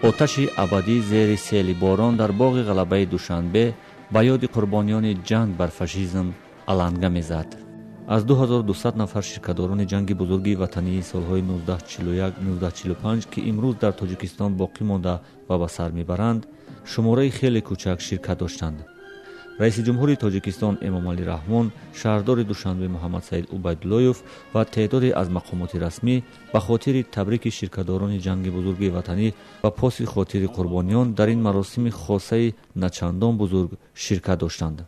Оташи абадӣ зери сели борон дар боғи ғалабаи Душанбе ба ёди қурбониёни ҷанг бар фашизм аланга мезад. Аз 2200 нафар ширкатдорони ҷанги бузурги ватании солҳои 1941-1945, ки имрӯз дар Тоҷикистон боқӣ монда ва ба сар мебаранд, шумораи хеле кӯчак ширкат доштанд. Раиси ҷумҳури Тоҷикистон Эмомалӣ Раҳмон, шаҳрдори Душанбе Муҳаммадсаид Убайдуллоев ва теъдоде аз мақомоти расмӣ ба хотири табрики ширкатдорони ҷанги бузурги ватанӣ ва поси хотири қурбониён дар ин маросими хосаи начандон бузург ширкат доштанд.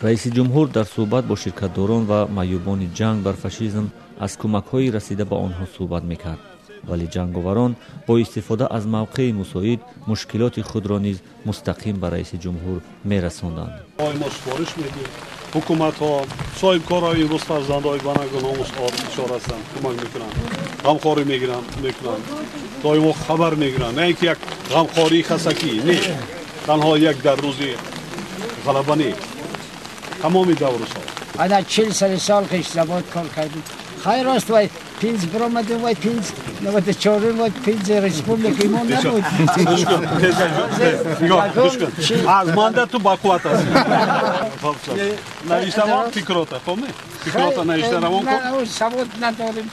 Раиси ҷумҳур дар суҳбат бо ширкатдорон ва маъюбони ҷанг бар фашизм аз кӯмакҳои расида ба онҳо суҳбат мекард, вале ҷанговарон бо истифода аз мавқеи мусоид мушкилоти худро низ мустақим ба раиси ҷумҳур мерасонданд. Мо супориш медиҳем, ҳукуматҳо, соҳибкорҳо имрӯз фарзандҳои банагу номус бисёр ҳастанд, кӯмак мекунанд, ғамхорӣ мегиранд, мекунанд, доимо хабар мегиранд. На ин ки як ғамхории хасакӣ не, танҳо як дар рӯзи ғалаба не, тамоми давру сол. Ана 40 сол хешзабод кор кардем. Хайр аст, вай пинз биромадем, вай пинз 94, вай пинз республикаи мо набуд. Аз манда ту бақувват ҳастӣ. Навишта равон фикрота, хоб не? Фикрота навишта равон кун. Савод надорем.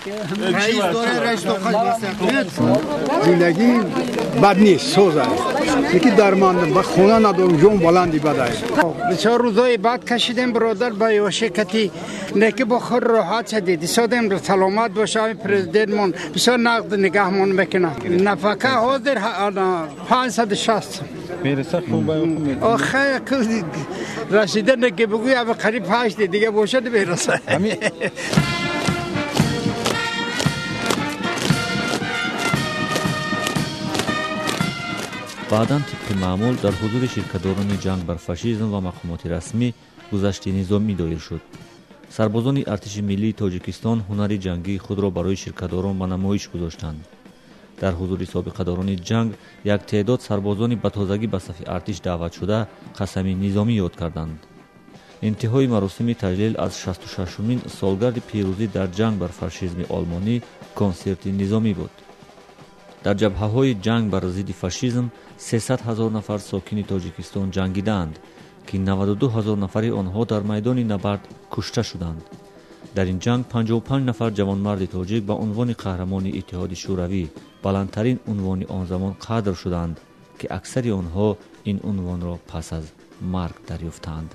Зиндагӣ бад нест, соз аст. Лекин дармандам, ба хона надорам, ҷон баланди бад аст. Бисёр рӯзои бад кашидем, бародар, ба ёшикати неки бо худ роҳат шадид. Исодем саломат боша, президентмон бисёр нақд нигаҳмон мекунад. Нафақа ҳозир 560. Мераса хуб. Охе расида неки бигӯй, ава қариб 8 дига бошад мераса. Баъдан тибқи маъмул дар ҳузури ширкатдорони ҷанг бар фашизм ва мақомоти расмӣ гузашти низомӣ доир шуд. Сарбозони артиши миллии Тоҷикистон ҳунари ҷангии худро барои ширкатдорон ба намоиш гузоштанд. Дар ҳузури собиқадорони ҷанг як теъдод сарбозони ба тозагӣ ба сафи артиш даъватшуда қасами низомӣ ёд карданд. Интиҳои маросими таҷлил аз 66-умин солгарди пирӯзӣ дар ҷанг бар фашизми олмонӣ консерти низомӣ буд. Дар ҷабҳаҳои ҷанг бар зидди фашизм 300 ҳазор нафар сокини Тоҷикистон ҷангидаанд, ки 92 ҳазор нафари онҳо дар майдони набард кушта шуданд. Дар ин ҷанг 55 нафар ҷавонмарди тоҷик ба унвони қаҳрамони Иттиҳоди Шӯравӣ, баландтарин унвони он замон, қадр шуданд, ки аксари онҳо ин унвонро пас аз марг дарёфтаанд.